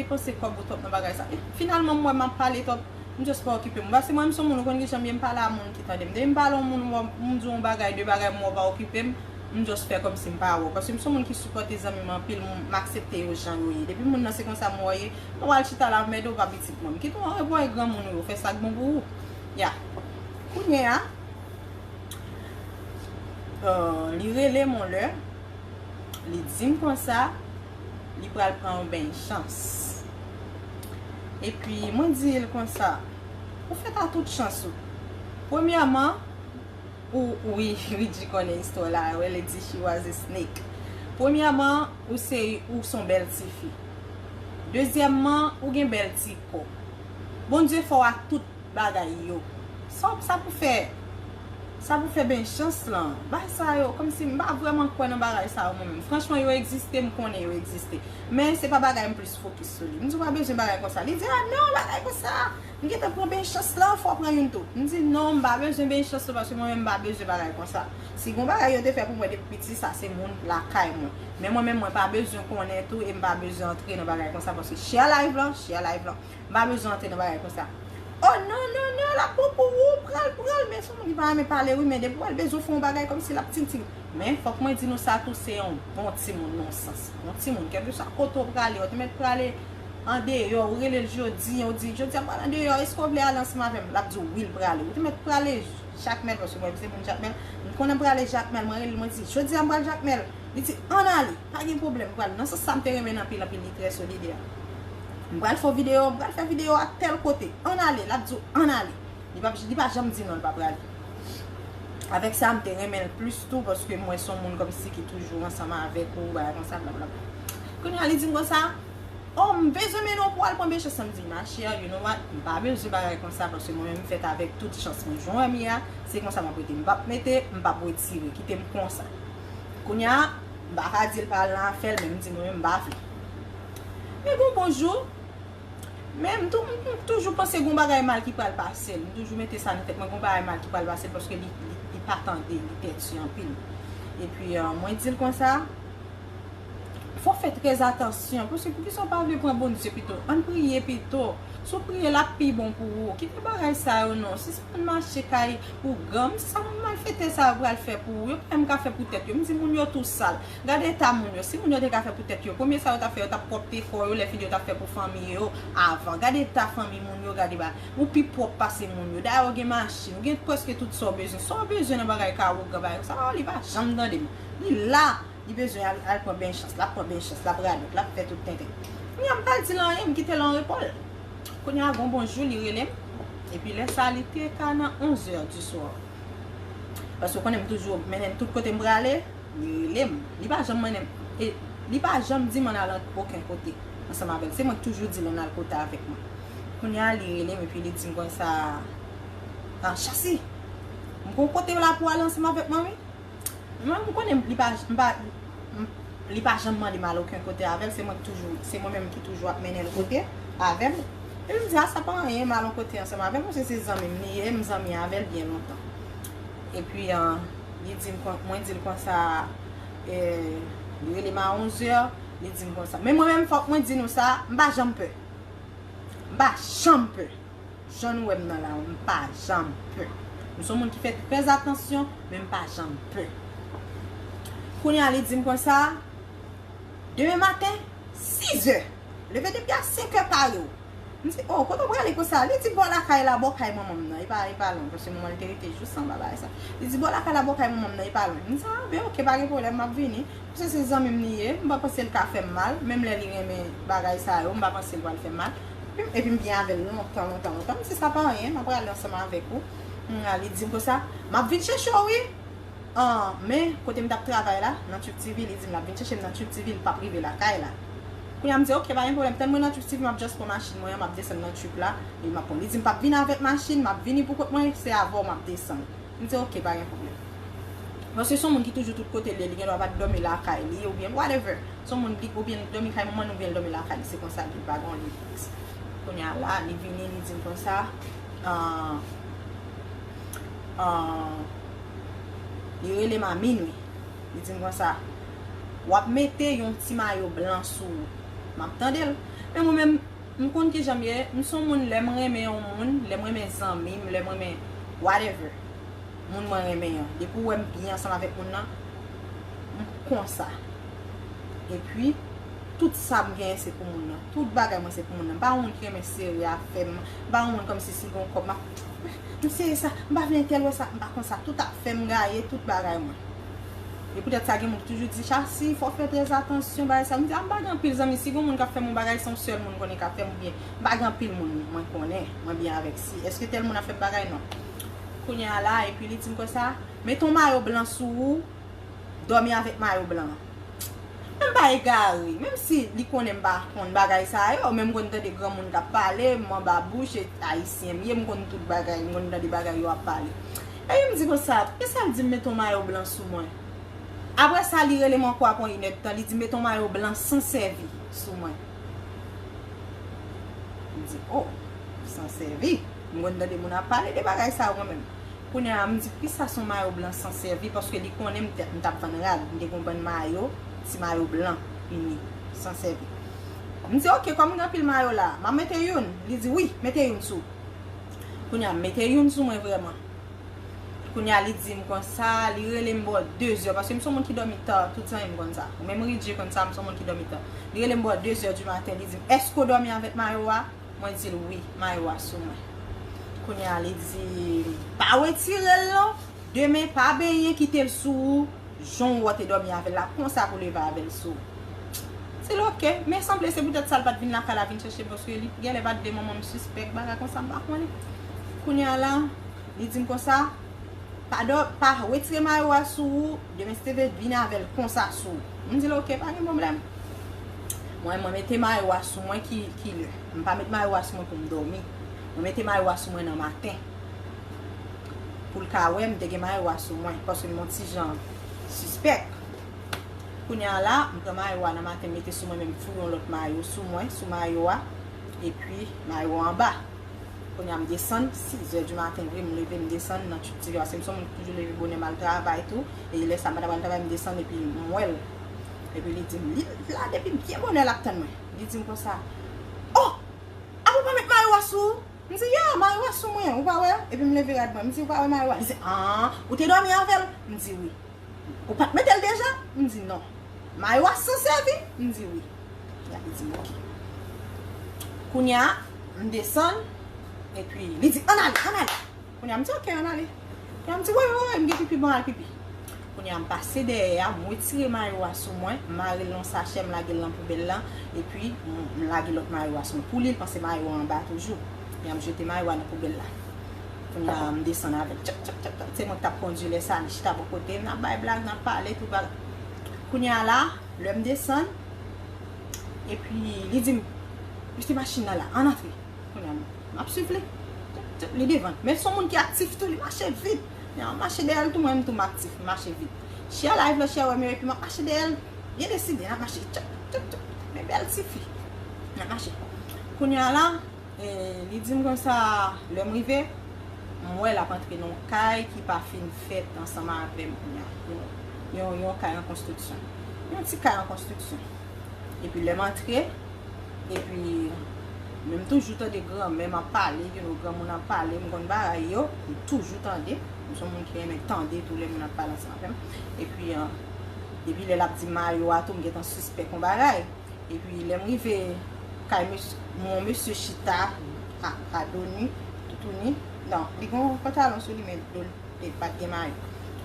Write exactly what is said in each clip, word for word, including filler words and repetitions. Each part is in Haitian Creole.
depanse kòb ou twòp nan bagay sa. E finalman, m wè m ap pale twòp, m just pa okipe m. Paske mwen, m se yon moun, ou konn kijan m ye, m pale a moun ki tande m. Depi m pale yon moun, m, m di yon bagay, de bagay, m wè w pa okipe m, m just fè kòmsi m pa wè w. Paske m se yon moun ki sipòte zanmi m anpil, m, m aksepte yo jan yo ye. Depi moun nan se konsa m wè w ye, pa pral chita la, mède w pa pitit mwen. M kite w antre pou yon granmoun ou yo, fè sa k bon pou ou. Ya. Kounye a, euh, li rele m yon lè, li di m konsa, li pral pran yon beny chans. Epi, mwen di l konsa, ou fèt a tout chans ou. Premyèman, ou, wi, Ridji konnen istwa la, wè, li di she was a snake. Premyèman, ou se, ou se yon bèl tifi. Dezyèmman, ou gen bèl ti kò. Bondye fè w ak tout bagay yo. Sa, sa pou fè, sa pou fè beny chans lan. Bagay sa yo, kòmsi m pa vrèman kwè nan bagay sa yo mwen menm. Franchman, yo egziste, m konnen yo egziste. Men se pa bagay m plis fokis sou li. M di w pa bezwen bagay konsa. Li di, ah non, bagay konsa. M gentan pran beny chans lan, fò w pran youn tou. M di non, m pa bezwen beny chans lan, paske mwen menm m pa bezwen bagay konsa. Si gon bagay yo te fè pou mwen depi piti, sa se moun lakay mwen. Men mwen menm, mwen pa bezwen konnen tou e m pa bezwen antre nan bagay konsa, paske share live lan, share live lan. M pa bezwen antre nan bagay konsa. Oh non, non, non, l ap bon pou ou, pral, pral. Men se yon moun ki pa renmen pale, wi, men depi w wè l bezwen fè yon bagay kòmsi l ap tiltil. Men fòk mwen di nou sa tou, se yon bon timoun nan yon sans. Yon timoun, kèlkeswa kote w prale, ou te mèt prale andeyò, ou rele l jodi, ou di, jodi a m pral andeyò, èske w vle ale ansanm avè m? L ap di w wi, l prale. Ou te mèt prale Jakmèl, paske mwen se moun Jakmèl. M konnen m prale Jakmèl, mwen rele l, mwen di, jodi a m pral Jakmèl. Li di, ann ale, pa gen pwoblèm, m pral. Nan sans sa, m te renmen l anpil, anpil, li trè solidè. M pral fè yon videyo, m pral fè videyo a tèl kote. Ann ale, l ap di w, ann ale. Li pa, li pa janm di non, l pa prale. Avèk sa, m te renmen l plis tou, paske m wè se yon moun kòmsi ki toujou ansanm avèk ou, bagay konsa, blablabla. Kounye a, li di m konsa, oh, m bezwen mennen w pou w al pran beny chans lan. M di, ma chère, you know what? M pa bezwen bagay konsa, paske mwen menm m fèt avèk tout chans mwen. Jan w wè m ye a, se konsa m ap rete. M p ap mete, m p ap retire. Kite m konsa. Kounye a, m pa ka di l pa al nan afè l, men m di mwen menm m pa vle. Men gon bon jou, men m tou, m, m toujou panse gon bagay mal ki pral pase l. M toujou mete sa nan tèt mwen, gon bagay mal ki pral pase l, paske li, li, li pa tande, li tèti anpil. Epi, euh, mwen di l konsa, fò w fè trè atansyon, paske poukisa w pa vle pran Bondye pito? Ann priye pito. Si w priye, l ap pi bon pou ou. Kite bagay sa yo non. Sispann mache kay ougan. M di sa moun malfektè sa yo pral fè pou ou. Yo pa menm ka fè pou tèt yo. M di moun yo tou sal. Gade eta moun yo. Si moun yo te ka fè pou tèt yo, premye sa yo t ap fè, yo t ap pwòpte kò yo lè fini yo t ap fè pou fanmi yo avan. Gade eta fanmi moun yo, gade ba. Ou pi pwòp pase moun yo. Dayè ou gen machin, ou gen prèske tout sa w bezwen. Sa w bezwen nan bagay kay ougan, bagay sa yo, li pa janm tande m. Li la. Li bezwen al, al pran beny chans, l ap pran beny chans, l ap radòt, l ap fè tout tenten. Kounye a m pa di l anyen, m kite l an repo l. Kounye a gon bon jou, li rele m. Epi lè sa, li te ka nan onzè di swa. Paske w konnen m toujou mennen l tout kote m prale, li rele m. Li pa janm mennen m, e li pa janm di m ann al okenn kote ansanm avè l. Se mwen k toujou di l ann al kote avèk mwen. Kounye a, li rele m, epi li di m konsa, ah, Chasy, m gon kote la pou w ale ansanm avèk mwen, wi. Mwen, m konnen li pa, m pa, m, li pa janm mande m al okenn kote avè l, se mwen k toujou, se mwen menm ki toujou ap mennen l kote avè m. Epi m di, a, sa pa anyen, m al yon kote ansanm avè l, paske se zanmi m li ye, m zanmi avè l byen lontan. Epi, ah, li di m kon, mwen di l konsa, eh, li rele m a onzè, li di m konsa. Men mwen menm, fòk mwen di nou sa, m pa janm pè. M pa janm pè. Jan nou wè m nan la, m pa janm pè. M se yon moun ki fè trè atansyon, men m pa janm pè. Kounye a, li di m konsa, demen maten, sizè, leve depi a senkè pare w. M di, oh, kote w prale konsa? Li di, bò lakay la, bò kay manman m nan, e pa, e pa lwen, paske manman l te rete jis anba bagay sa. Li di, bò lakay la, bò kay manman m nan, e pa lwen. M di, a, ben oke, pa gen pwoblèm, m ap vini. Paske se zanmi m li ye, m pa panse l ka fè m mal, menm lè li renmen bagay sa yo, m pa panse l pral fè m mal. Epi m byen avè l lontan, lontan, lontan. M di sa pa anyen, m ap prale ansanm avèk ou. Kounye a, li di m konsa, m ap vin chèche w wi. An, men, kote m t ap travay la, nan Trip T V, li di m l ap vin chèche m nan Trip T V, li p ap rive lakay la. Kounye a, m di, oke, pa gen pwoblèm, tann mwen nan Trip T V, m ap just pran machin mwen an, m ap desann nan Trip la, epi m ap pran. Li di m p ap vin avèk machin, m ap vini pou kont mwen, se avè w m ap desann. M di, oke, pa gen pwoblèm. Paske se yon moun ki toujou tout kote l ye, li gen dwa pa t dòmi lakay li, oubyen whatever. Se yon moun ki, oubyen li dòmi kay manman l, oubyen l dòmi lakay li, se konsa l ye, li pa gen yon liv fiks. Kounye a la, li vini, li di m konsa, ah, ah, li rele m a minwi. Li di m konsa, w ap mete yon ti mayo blan sou ou. m ap tande l. Men mwen menm, m konn kijan m ye, m se yon moun, lè m renmen yon moun, lè m renmen zanmi m, lè m renmen whatever, moun mwen renmen an, depi w wè m byen ansanm avèk moun nan, m konsa. Epi, tout sa m genyen se pou moun nan. Tout bagay mwen se pou moun nan. M pa yon moun ki renmen sere afè m. M pa yon moun kòmsi si gen yon kòb, m ap, m sere sa, m pa vle entèl wè sa, m pa konsa. Tout afè m gaye, tout bagay mwen. E poutèt sa, gen moun ki toujou di, Chasy, fò w fè trè atansyon, bagay sa. M di, a, m pa gen anpil zanmi. Si gen yon moun k ap fè m yon bagay, se yon sèl moun m konnen k ap fè m byen. M pa gen anpil moun mwen konnen, mwen byen avèk. Si, èske tèl moun ap fè m bagay? Non. Kounye a la, epi li di m konsa, mete yon mayo blan sou ou, dòmi avèk mayo blan an. Men m pa egare, menm si li konnen m pa konn bagay sa yo, men m konn tande granmoun k ap pale, m anba bouch, e ayisyen m ye, m konn tout bagay, m konn tande bagay yo ap pale. Epi m di konsa, kisa l di m mete yon mayo blan sou mwen? Apre sa, li rele m ankò apre yon inèdtan, li di m mete yon mayo blan san sèvi sou mwen. M di, o, san sèvi? M konn tande moun ap pale de bagay sa yo mwen menm. Kounye a, m di, poukisa se yon mayo blan san sèvi? Paske li konnen m t, m t ap vann rad, m te gen yon bann mayo, ti mayo blan, ini, san sèvi. M di, oke, kòm m gen anpil mayo la, m ap mete youn? Li di, wi, mete youn sou. Kounye a, m mete youn sou mwen vrèman. Kounye a, li di m konsa, li rele m bò de zè, paske m se yon moun ki dòmi ta, tout zanmi m konn sa. Menm Ridje konn sa, m se yon moun ki dòmi ta. Li rele m bò de zè di maten, li di m, èske w dòmi avèk mayo a? Mwen di l wi, mayo a sou mwen. Kounye a, li di, pa retire l non. Demen, pa benyen, kite l sou ou. Jan w wè w te dòmi avè l la, konsa pou leve avè l sou ou. M di l oke, men sanble se poutèt sa l pa t vin lakay la vin chèche m, paske li genlè pa t vle manman m sispèk, bagay konsa, m pa konnen. Kounye a la, li di m konsa, pa dò, pa retire mayo a sou ou, demen si te vle vin avè l konsa sou ou. M di l oke, pa gen pwoblèm. Mwen, mwen mete mayo a sou mwen ki, ki lè? M pa met mayo a sou mwen pou m dòmi. Mwen mete mayo a sou mwen nan maten. Pou l ka wè m te gen mayo a sou mwen, paske m yon ti jan sispèk. Kounye a la, m pran mayo a nan maten, m mete sou mwen, men m foure yon lòt mayo sou mwen, sou mayo a, epi mayo a anba. Kounye a, m desann, sis zè di maten vre, m leve, m desann nan tchoup ti vè, paske m se yon moun ki toujou leve bonè, m al travay tou, e lè sa m pa t ap al travay, m desann, epi m wè l. Epi li di m, li la depi byen bonè, l ap tann mwen. Li di m konsa, o! Apa w pa met mayo a sou ou? M di, ya, mayo a sou mwen, ou pa wè? Epi m leve rad mwen, m di, ou pa wè mayo a? Li di, an, ou te dòmi avè l? M di, wi. Ou pa t mete l deja? M di, non. Mayo a san sèvi? M di, wi. Li di m, oke. Kounye a, m desann, epi li di, ann ale, ann ale. Kounye a, m di, oke, ann ale. Kounye a, m di, wi, wi, wi, m gen pipi, bon, al pipi. Kounye a, m pase dèyè a, m retire mayo a sou mwen, m mare l nan sachè, m lage l nan poubèl la, epi m, m lage lòt mayo a sou mwen. Pou li, l panse mayo a anba toujou. Kounye a, m jete mayo a nan poubèl la. Kounye a, m desann avè l. Tchap, tchap, tchap, tchap. Se mwen ki t ap kondui lè sa, li chita bò kote m, n ap bay blag, n ap pale, tout bagay. Kounye a la, lè m desann, epi li di m, mete machin nan la, ann antre. Kounye a, m ap swiv li. Li devan. Men se yon moun ki aktif tou, li mache vit. Kounye a, m mache dèyè l tou, mwen menm tou m aktif, m mache vit. Share live la, share wè m yo, epi m ap mache dèyè l. Byen deside, n ap mache. Tchap, tchap, tchap. Men bèl tifi. N ap mache. Kounye a la, e, li di m konsa, lè m rive, m wè l ap antre nan yon kay ki pa fin fèt ansanm avè m kounye a. Yon, yon, yon kay an konstriksyon. Yon ti kay an konstriksyon. Epi lè m antre, epi men m toujou tande granmè m ap pale, you know, granmoun ap pale, m konn bagay yo, m toujou tande. M se yon moun ki renmen tande tou lè moun ap pale ansanm avè m. Epi, an, epi lè l ap di mayo a tou, m gentan sispèk yon bagay. Epi lè m rive kay mesye, yon mesye chita, a, Adoni, toutouni. Non, li gen yon pantalon sou li, men do l e pa t gen mayo.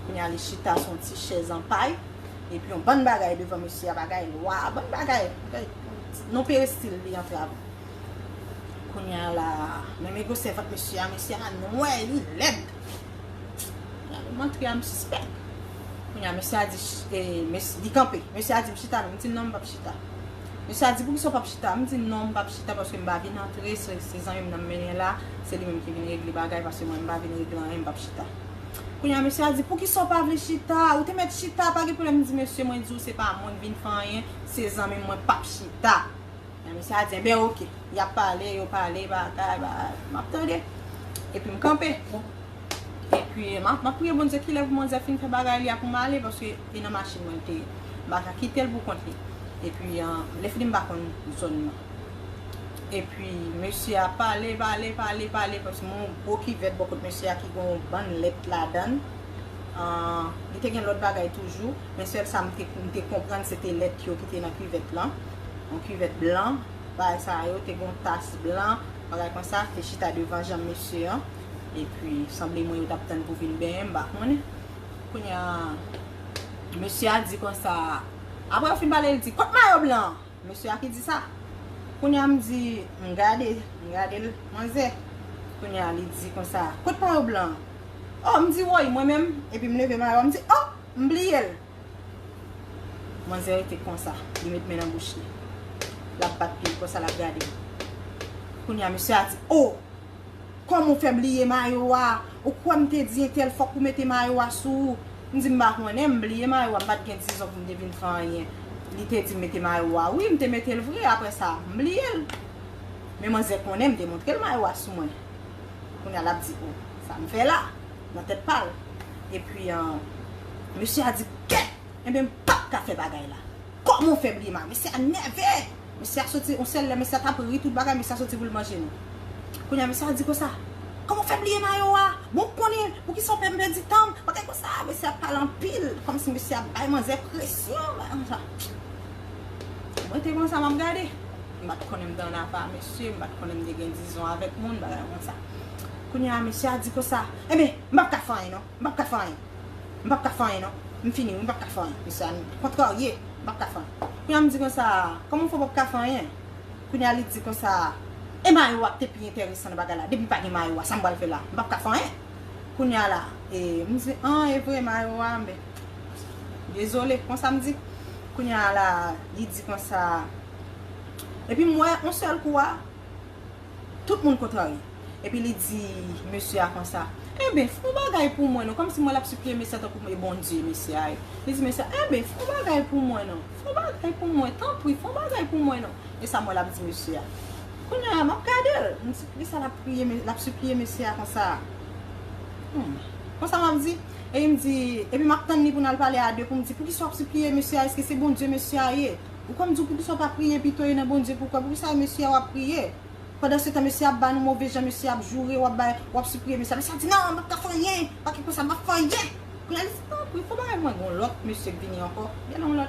Kounye a, li chita sou yon ti chèz an pay, epi yon bann bagay devan mesye a, bagay nwa, bann bagay, bagay, non perestil li antre avè l. Kounye a la, men men gwosè vant mesye a, mesye a nwè, li lèd. Kounye a, lè m antre a, m sispèk. Kounye a, mesye a di, ch-, e, mesye, li kanpe. Mesye a di m chita non, m di non, m p ap chita. Mesye a di, poukisa w p ap chita? M di, non, m p ap chita paske m pa vin antre, se, se zanmi m nan m mennen la, se li menm ki vin regle bagay, paske mwen, m pa vin regle anyen, m p ap chita. Kounye a, mesye a di, poukisa w pa vle chita? Ou te mèt chita, pa gen pwoblèm. M di, mesye, mwen di w, se pa mwen k vin fè anyen, se zanmi m, mwen p ap chita. Men mesye a di, enben, oke. Y ap pale, yo pale, bagay, bagay, m ap tande. Epi m kanpe. Epi, m ap, m ap priye Bondye kilè pou Bondye fin fè bagay li a pou m ale, paske e nan machin mwen l te ye. M pa ka kite l pou kont li. Epi, an, lè fini m pa konn zòn nan. Epi, mesye a pale, pale, pale, pale, paske m wè yon gwo kivèt bò kot mesye a ki gen yon bann lèt ladan l. An, li te gen lòt bagay toujou, men sèl sa m te, m te konprann, se te lèt yo ki te nan kivèt lan. Yon kivèt blan, bagay sa yo, te gen yon tas blan, bagay konsa, te chita devan janm mesye an. Epi, sanble mwen yo t ap tann pou vin benyen, m pa konnen. Kounye a, mesye a di konsa, apre yo fin pale, li di, "Kot mayo blan an?" Mesye a ki di sa. Kounye a m di, m gade, m gade l, manzè. Kounye a li di konsa, "Kot mayo blan an?" Oh, m di, "Woy, mwen menm," epi m leve mayo a, m di, "Oh, m bliye l." Manzè rete konsa, li met men nan bouch li. L ap bat pye l konsa, l ap gade m. Kounye a, mesye a di, "Oh, kòman w fè bliye mayo a? Ou kwè m te di entèl fòk ou mete mayo a sou ou?" M di, "M pa konnen, m bliye mayo a, m pa t gen dizon pou m te vin fè anyen. Li te di m mete mayo a, wi, m te mete l vre, apre sa, m bliye l." Men manzè konnen m te montre l mayo a sou mwen. Kounye a l ap di, "Oh, sa m fè la?" Nan tèt pa l. Epi, an, mesye a di, "Kèt! Enben, m p ap ka fè bagay la. Kòman w fè bliye m a?" Mesye a nève! Mesye a soti, yon sèl lè, mesye a t ap ri tout bagay, mesye a soti pou l manje nou. Kounye a, mesye a di konsa, "Kòman w fè bliye mayo a? Bon, w konnen, poukisa w fè m pèdi tan m?" Bagay konsa, mesye ap pale anpil, kòmsi mesye ap bay manzè presyon, bagay konsa. Mwen te konsa, m ap gade. M pa t konnen m te ann afa mesye, m pa t konnen m te gen dizon avèk moun, bagay konsa. Kounye a, mesye a di konsa, "Enben, m p ap ka fè anyen non, m p ap ka fè anyen. M p ap ka fè anyen non. M fini, wi, m p ap ka fè anyen." Mesye a kontrarye, "M p ap ka fè anyen." Kounye a, m di konsa, "Kòman w fè w p ap ka fè anyen?" Kounye a, li di konsa, "E mayo a te pi enteresan nan bagay la. Depi pa gen mayo a, sa m pral fè la? M p ap ka fè anyen." Kounye a la, e, m di, "An, e vre, mayo a, men, dezole," konsa m di. Kounye a la, li di konsa, epi m wè, yon sèl kou a, tout moun kontrarye. Epi li di mesye a konsa, "Enben, fè yon bagay pou mwen non." Kòmsi mwen l ap sipliye mesye a tankou e Bondye mesye a ye. Li di mesye a, "Enben, fè yon bagay pou mwen non. Fè yon bagay pou mwen, tanpri, fè yon bagay pou mwen non." E sa mwen l ap di mesye a. Kounye a, m ap gade l. M di, "Poukisa l ap priye, l ap sipliye mesye a konsa?" Hmm. Konsa m ap di. E m di, epi m ap tann li pou n al pale a de pou m di, "Poukisa w ap sipliye mesye a? Èske se Bondye mesye a ye? Ou kwè m di w poukisa w pa priye pito e nan Bondye pou w kwè? Poukisa e mesye a w ap priye?" Pandan se tan, mesye ap ba nou move jan, mesye ap joure, w ap bay, w ap sipliye mesye a. Mesye a di, "Non, m p ap ka fè anyen, pa ki konsa, m p ap fè anyen." Kounye a, li di, "Tanpri, fè yon bagay pou mwen." Gen yon lòt mesye k vini ankò. Gen yon lòt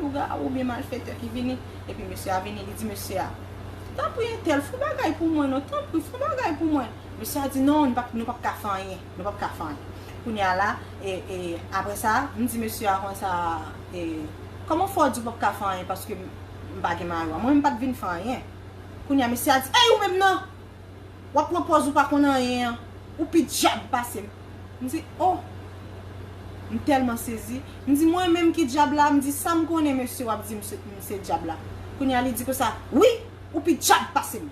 lougawou oubyen malfetè ki vini. Epi mesye a vini, li di mesye a, "Tanpri, entèl, fè yon bagay pou mwen, non, tanpri, fè yon bagay pou mwen." Mesye a di, "Non, nou p ap, nou p ap ka fè anyen, nou p ap ka fè anyen." Kounye a la, e, e, apre sa, m di mesye a konsa, e, "Kòman fè w di w p ap ka fè anyen paske m pa gen mayo a? Mwen, m pa t vin fè anyen." Kounye a, mesye a di, "Ey, ou menm nan! W ap pran pòz ou pa konn anyen an. Ou pi dyab pase m." M di, "Oh!" M tèlman sezi. M di, "Mwen menm ki dyab la?" M di, "Sa m konnen, mesye, w ap di m se, m se dyab la." Kounye a, li di konsa, "Wi, ou pi dyab pase m."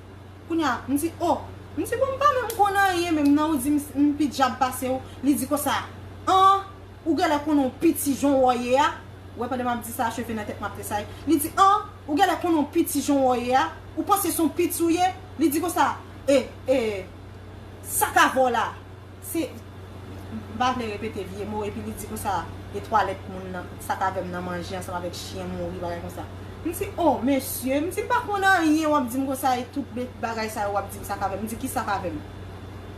Kounye a, m di, "Oh!" M di, "Bon, m pa menm konn anyen menm, non, ou di m, m pi dyab pase w." Li di konsa, "An!" Ou genlè konnen yon piti jan w ye a. Ou wè, pandan m ap di sa, cheve nan tèt m ap tresayi. Li di, "An, ou genlè konnen yon piti jan w ye a. Ou panse se yon piti w ye?" Li di konsa, "E, e, sa k avè w la?" Se, m pa vle repete vye mo, epi li di konsa, "E twalèt moun nan, sa k avè m nan manje ansanm avèk chyen mouri, bagay konsa." M di, "Oh, mesye," m di, "M pa konn anyen, w ap di m konsa, e tout be-, bagay sa yo, w ap di m sa k avè m." M di, "Ki sa k avè m?"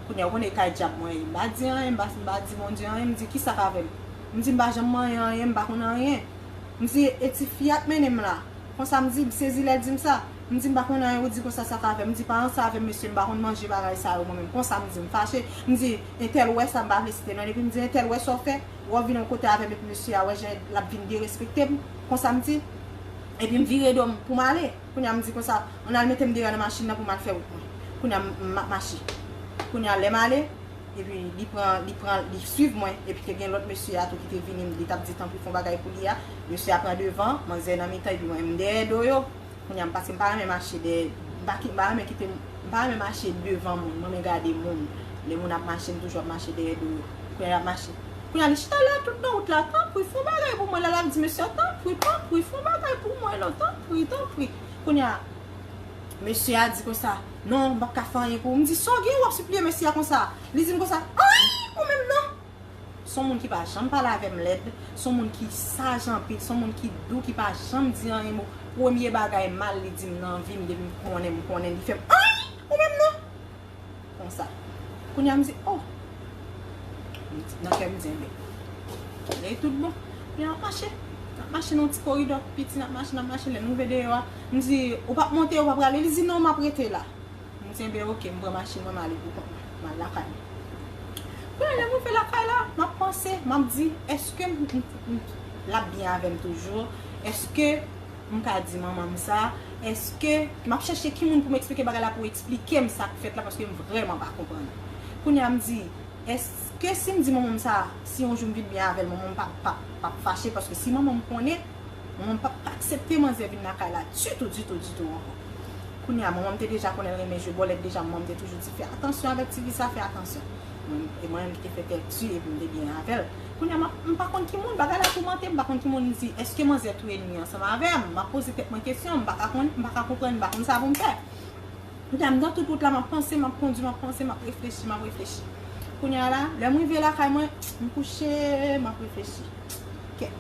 Kounye a, ou konnen e kay dyab mwen ye. M pa di anyen, m pa, m pa di Bondye anyen, m di, "Ki sa k avè m?" M di, "M pa janm manyen anyen, m pa konn anyen." M di, "E ti fi a t mennen m la." Konsa m di, m sezi lè l di m sa. M di, "M pa konn anyen, ou di konsa, sa k avè m?" M di, "Pa ranse avè m, mesye, m pa konn manje bagay sa yo mwen menm." Konsa m di, m fache. M di, "Entèl wè sa," m pa vle site non l, epi m di, "Entèl wè sa w fè, wè w vin yon kote avè m, epi mesye a wè jan l ap vin derespekte m." Konsa m di, epi m vire do m pou m ale. Kounye a m di konsa, "Ann al mete m deyò nan machin nan pou m al fè wout mwen." Kounye a m, m ap mache. Kounye a lè m ale, epi li pran, li pran, li swiv mwen, epi te gen lòt mesye a tou ki te vini, li t ap di tanpri fè yon bagay pou li a. Mesye a pran devan, manzè nan mitan, epi mwen m dèyè do yo. Kounye a m, paske m pa renmen mache dèyè, m pa ki, m pa renmen kite, m pa renmen mache devan moun, m renmen gade moun. Lè moun ap mache, m toujou ap mache dèyè do yo. Kounye a l ap mache. Kounye a li chita la tout nan wout la, "Tanpri, fè yon bagay pou mwen." Lè l ap di mesye a, "Tanpri, tanpri, fè yon bagay pou mwen non, tanpri, tanpri." Kounye a, mesye a di konsa, "Non, m p ap ka fè anyen pou ou." M di, "Sa w gen, w ap sipliye mesye a konsa?" Li di m konsa, "Ay, ou menm non." Se yon moun ki pa janm pale avè m lèd, se yon moun ki saj anpil, se yon moun ki dou, ki pa janm di anyen mo. Premye bagay mal li di m nan vi m, depi m konnen, m konnen li fè m anyen, ou menm non. Konsa. Kounye a m di, oh. M di, nan kè m di, enben, lè tout bon. Kounye a m ap mache. M ap mache nan yon ti koridò piti, n ap mache, n ap mache, lè n rive deyò a, m di, ou p ap monte, ou p ap prale? Li di, non, m ap rete la. M di, enben, oke, m pran machin mwen, m ale pou kont mwen. M al lakay mwen. Kounye a, lè m rive lakay la, m ap panse, m ap di, èske m, m, m, l ap byen avè m toujou? Èske m ka di manman m sa? Èske m ap chèche ki moun pou m eksplike bagay la, pou eksplike m sa k fèt la, paske m vrèman pa konprann. Kounye a, m di, èske si m di manman m sa, si yon jou m vin byen avè l, manman m p ap, p ap, p ap fache? Paske si manman m konnen, manman m p ap aksepte manzè vin lakay la ditou, ditou, ditou ankò. Kounye a, manman m te deja konnen l renmen jwe bòlèt deja, manman m te toujou di, fè atansyon avèk ti fi sa, fè atansyon. Mwen, e mwen menm ki te fè tèt di, epi m te byen avè l. Kounye a, m ap, m pa konn ki moun, bagay la toumante m, m pa konn ki moun, m di, èske manzè tou enmi ansanm avè m? M ap poze tèt mwen kesyon, m pa ka konn, m pa ka konprann, m pa konn sa pou m fè. Kounye a, m nan tout wout la, m ap panse, m ap kondui, m ap panse, m ap reflechi, m ap reflechi. Kounye a la, lè m rive lakay mwen, m kouche, m ap reflechi. Kèt.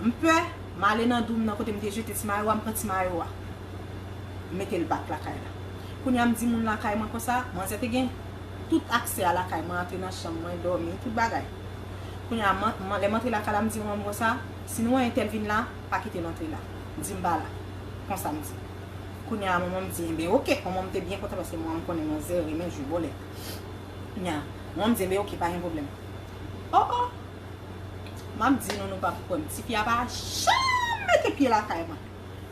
M pè, m ale nan doum nan kote m te jete ti mayo a, m pran ti mayo a. M mete l bak lakay la. Kounye a, m di moun lakay mwen konsa, manzè te gen tout aksè a lakay mwen, antre nan chanm mwen, dòmi, tout bagay. Kounye a, man, man, lè m antre lakay la, m di manman m konsa, si nou wè entèl vin la, pa kite l antre la. Di m pa la. Konsa m di. Kounye a, manman m di, enben, oke. Manman m te byen kontan paske manman m konnen manzè renmen jwe bòlèt. Kounye a, manman m di, enben, oke, pa gen pwoblèm. Oh, oh! M ap di nou, nou p ap kwè m. Tifi a pa janm mete pye lakay mwen.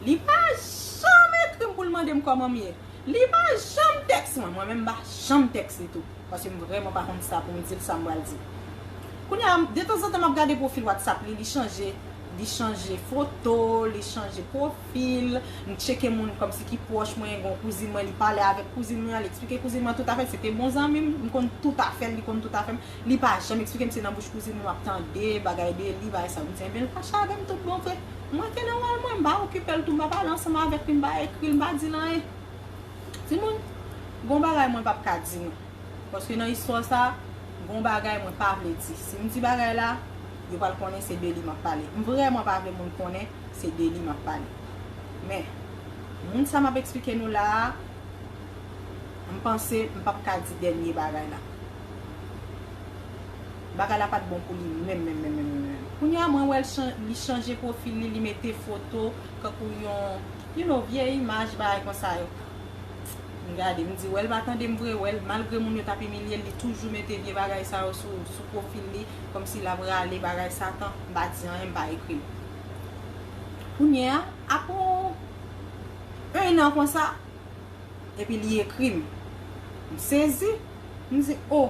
Li pa janm ekri m pou l mande m kòman m ye. Li pa janm tèks mwen. Mwen menm, m pa janm tèks li tou. Paske m vrèman pa konn sa pou m di l, sa m pral di. Kounye a, detanzantan, m ap gade pwofil WhatsApp li, li chanje, li chanje foto, li chanje pwofil, m tcheke moun kòmsi ki pwòch mwen, gen yon kouzin mwen, li pale avèk kouzin mwen an, li eksplike kouzin mwen tout afè l, se te bon zanmi m, m konn tout afè l, li konn tout afè m, li pa janm eksplike m, se nan bouch kouzin mwen m ap tande bagay de li, bagay sa, m di, enben, l fache avè m tout bon vre. Mwen te nan wòl mwen, m pa okipe l tou, m pa pale ansanm avèk li, m pa ekri l, m pa di l anyen. Timoun, gon bagay mwen p ap ka di nou. Paske nan istwa sa, gon bagay mwen pa vle di. Si m di bagay la, yo pral konnen se de li m ap pale. M vrèman pa vle moun konnen se de li m ap pale. Men, moun sa m ap eksplike nou la a, m panse m p ap ka di dènye bagay la. Bagay la pa t bon pou li menm, menm, menm, menm, menm, menm. Kounye a, mwen wè l chan-, li chanje pwofil li, li mete foto, kankou yon, you know, vye imaj, bagay konsa yo. M gade, m di, wè l pa tande m vre, wè l, malgre moun yo t ap imilye l, li toujou mete vye bagay sa yo sou, sou pwofil li, kòmsi l ap rale bagay Satan, m pa di anyen, m pa ekri l. Kounye a, apre yon, yon an konsa, epi li ekri m. M sezi, m di, o,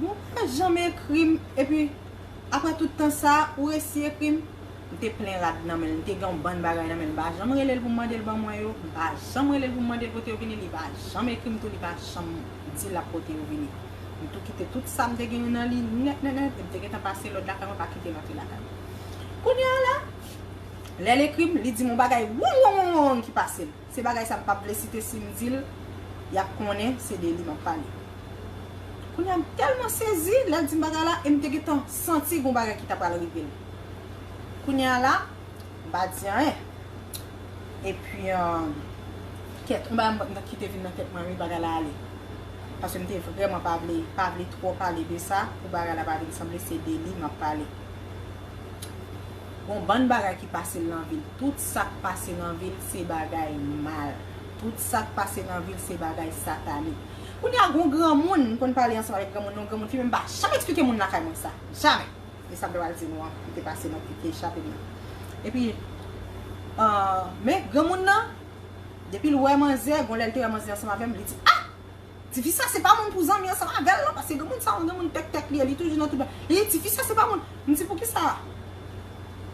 ou pa janm ekri m, epi apre tout tan sa, ou resi ekri m. M te plen rad nan men l, m te gen yon bann bagay nan men l, m pa janm rele l pou m mande l ban mwen yo, m pa janm rele l pou m mande l kote yo vini, li pa janm ekri m tou, li pa janm di l ap pote yo vini. M tou kite tout sa m te gen yo nan li nèt, nèt, nèt, e m te gentan pase lòd lakay mwen, pa kite l antre lakay mwen. Kounye a la, lè l ekri m, li di m yon bagay wong, wong, wong, wong ki pase l. Se bagay sa m p ap vle site, si m di l, y ap konnen se de li m ap pale. Kounye a, m tèlman sezi, lè l di m bagay la, e m te gentan santi gon bagay ki ta pral rive l. Kounye a la, m pa di anyen. Epi, euh, kèt, yon bagay m, m ki te vin nan tèt mwen, wi, bagay la ale. Paske m te vrèman pa vle, pa vle twò pale de sa, pou bagay la pa vin sanble se de li m ap pale. Gon bann bagay ki pase l nan vi l. Tout sa k pase nan vi l, se bagay mal. Tout sa k pase nan vi l, se bagay satanik. Kounye a, gon granmoun, m konn pale ansanm avèk granmoun, yon granmoun fimen, m pa janm eksplike moun lakay mwen sa. Jamè. E sa m te pral di nou an, ki te pase nan, ki te chape m nan. Epi, euh, men granmoun nan, depi l wè manzè, gon lè l te wè manzè ansanm avè m, li di, ah! Tifi sa se pa moun pou zanmi ansanm avè l non, paske granmoun sa yon granmoun tèktèk li ye, li toujou nan tout bagay. Li di, tifi sa se pa moun. M di, poukisa?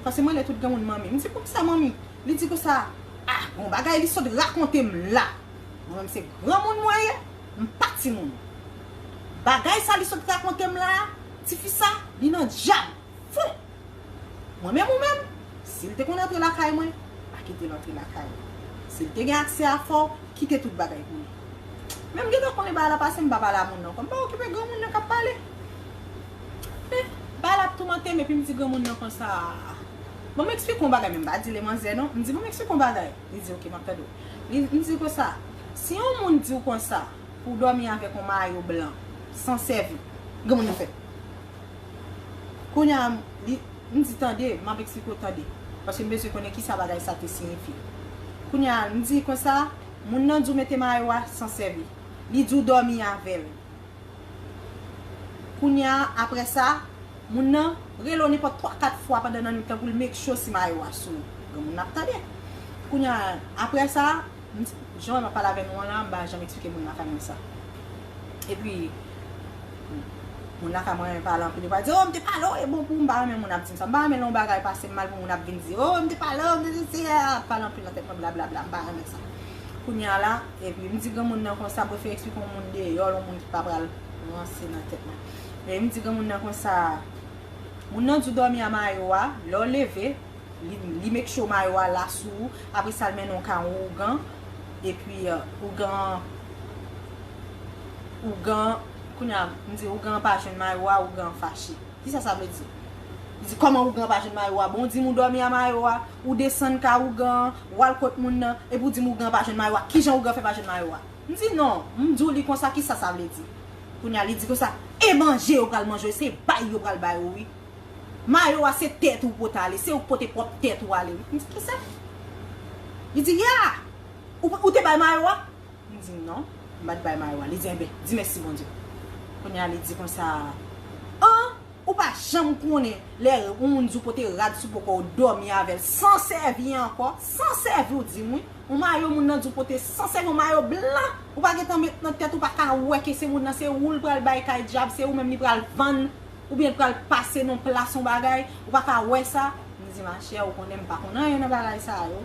Paske m rele tout granmoun manmi. M di, poukisa manmi? Li di konsa, ah, gon bagay li sot rakonte m la. Mwen menm se granmoun mwen ye, m pa timoun. Bagay sa li sot rakonte m la, tifi sa, li nan dyab. Fou! Mwen menm ou menm, si l te konn antre lakay mwen, pa kite l antre lakay ou. Si l te gen aksè a fè w, kite tout bagay pou li. Men m gentan konnen bagay la pase, m pa pale a moun nan ankò. M pa okipe granmoun nan k ap pale. Bay la ap toumante m, epi m di granmoun nan konsa, bon, m eksplike yon bagay, men m pa di l e manzè non. M di, bon, m eksplike yon bagay. Li di, oke, m ap tande w. Li, m di konsa, si yon moun di w konsa, pou w dòmi avèk yon mayo blan, san sèvi, granmoun nan fè. Kounye a, li, m di, tande, m ap eksplike w, tande. Paske m bezwen konnen kisa bagay sa te siyifi. Kounye a, m di konsa, moun nan di w mete mayo a san sèvi. Li di w dòmi avè l. Kounye a, apre sa, moun nan rele w nenpòt twa, kat fwa pandan nan nwit lan pou l make sure si mayo a sou ou. Granmoun nan ap tande. Kounye a, apre sa, m di, jan m ap pale avè nou an la, m pa janm eksplike moun lakay mwen sa. Epi, moun lakay mwen renmen pale anpil, yo pral di, oh, m te pale w, e bon pou ou, m pa renmen moun ap di m sa. M pa renmen lè yon bagay pase m mal pou moun ap vin di, oh, m te pale w, m te di, ap pale anpil nan tèt mwen, blablabla, m pa renmen sa. Kounye a la, epi m di granmoun nan konsa, m prefere eksplike yon moun deyò, yon moun ki pa pral ranse nan tèt mwen. Men m di granmoun nan konsa, moun nan di w dòmi a mayo a, lè w leve, li, li make sure mayo a la sou ou, apre sa l mennen w ka yon ougan, epi euh, ougan, ougan, kounye a, m di ougan pa jwenn mayo a, ougan fache. Kisa sa vle di? Li di, kòman ougan pa jwenn mayo a? Bon, w di m ou dòmi a mayo a, ou desann ka ougan an, w al kot moun nan, epi w di m ougan pa jwenn mayo a. Kijan ougan fè pa jwenn mayo a? M di, non, m di w li konsa, kisa sa vle di? Kounye a, li di konsa, e manje yo pral manje w, se bay yo pral bay ou, wi. Mayo a, se tèt ou pote ale, se ou k pote pwòp tèt ou ale, wi. M di, kisa? Li di, ya! Ou, ou te bay mayo a? M di, non, m pa t bay mayo a. Li di, enben, di mèsi Bondye. Kounye a, li di konsa, an, ou pa janm konnen lè yon moun di w pote rad sou po kò w dòmi avè l san sèvi ankò, san sèvi w di m wi. Yon mayo moun nan di w pote san sèvi, yon mayo blan, ou pa gentan met nan tèt ou, pa ka wè ke se moun nan, se ou l pral bay kay dyab, se ou menm li pral vann, oubyen l pral pase nan plas yon bagay, ou pa ka wè sa. M di, machè, ou konnen m pa konn anyen nan bagay sa yo.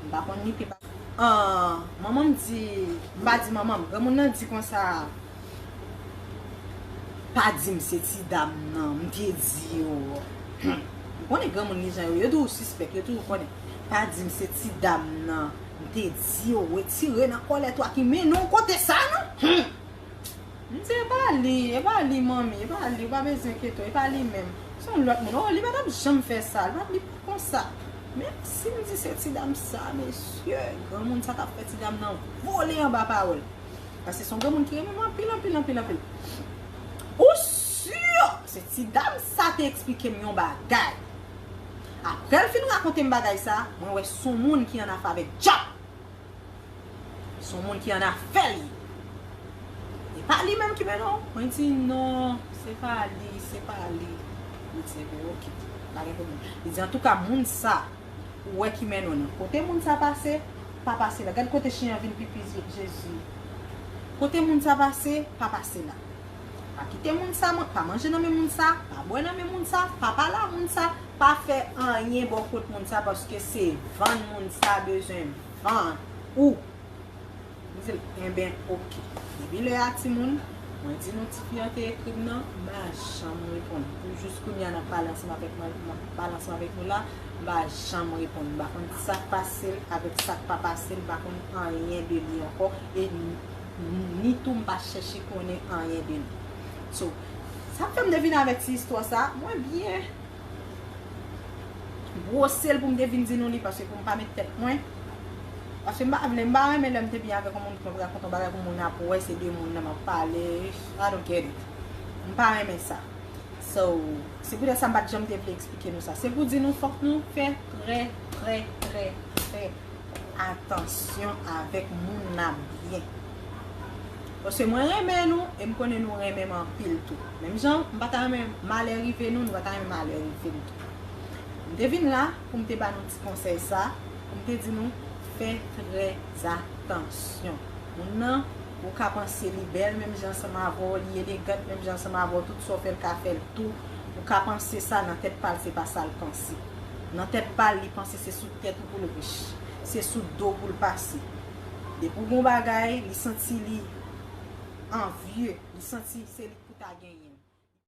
M pa konn ni pye pa. Ah, manman m di, m pa di manman m, granmoun nan di konsa, pa di m se ti dam nan, m te di yo. Ou konnen granmoun gen jan yo, yo toujou sispèk, yo toujou konnen. Pa di m se ti dam nan, m te di yo, retire nan kòlèt ou a ki mennen w kote sa non. Hmm. M di, e pa li, e pa li, manmi, e pa li, ou pa bezwen enkyete w, e pa li menm. Se yon lòt moun. Oh, li pa t ap janm fè sa, li pa, li pa konsa. Men si m di se ti dam sa, mesye, granmoun sa t ap fè ti dam nan vole anba pawòl. Paske se yon granmoun ki renmen m anpil, anpil, anpil, anpil. Ou si se ti dam sa te eksplike m yon bagay. Apre l fin rakonte m bagay sa, mwen wè se yon moun ki annafè avèk dyab. Se yon moun ki annafè li. E pa li menm ki mennen w? Mwen di, non, se pa li, se pa li. Li di, enben, oke, pa gen pwoblèm. Li di, antouka, moun sa, ou wè ki mennen w nan. Kote moun sa pase, pa pase la. Gad kote chen an vin pipi, Jezi. Kote moun sa pase, pa pase la. Pa kite moun sa, pa manje nan men moun sa, pa bwè nan men moun sa, pa pale a moun sa, pa fè anyen bò kot moun sa, paske se vann moun sa bezwen vann ou. M di l, enben, oke. Depi lè a, timoun, mwen di nou tifi an te ekri m nan, m pa janm reponn. Pou jis kounye a, n ap pale ansanm avèk mwen, m ap pale ansanm avèk nou la, m pa janm reponn. M pa konn sa k pase l avèk sa k pa pase l, m pa konn anyen de li ankò. E n-, ni tou m pa chèche konnen anyen de li. So, sa k fè m te vin avèk ti istwa sa, mwen byen bwose l pou m te vin di nou li, paske pou m pa met tèt mwen. Paske m pa vle, m pa renmen lè m te byen avèk yon moun, pou mwen pral konte yon bagay pou moun ap wè, se de moun nan m ap pale. I don't get it. M pa renmen sa. So, se poutèt sa m pa t janm te vle eksplike nou sa. Se pou di nou, fòk nou fè trè, trè, trè, trè atansyon avèk moun n ap byen. Paske mwen renmen nou, e m konnen nou renmen m anpil tou. Menm jan m pa ta renmen malè rive nou, nou pa ta renmen malè rive m tou. M te vin la pou m te ba nou ti konsèy sa, pou m te di nou, fè trè atansyon. Moun nan, ou ka panse li bèl menm jan ansanm avè w, li elegant menm jan ansanm avè w, tout sa w fè l ka fè l tou. Ou ka panse sa, nan tèt pa l, se pa sa l panse. Nan tèt pa l, li panse se sou tèt ou pou l rich. Se sou do pou l pase. Depi w gen yon bagay, li santi li anvye, li santi se li k pou ta genyen.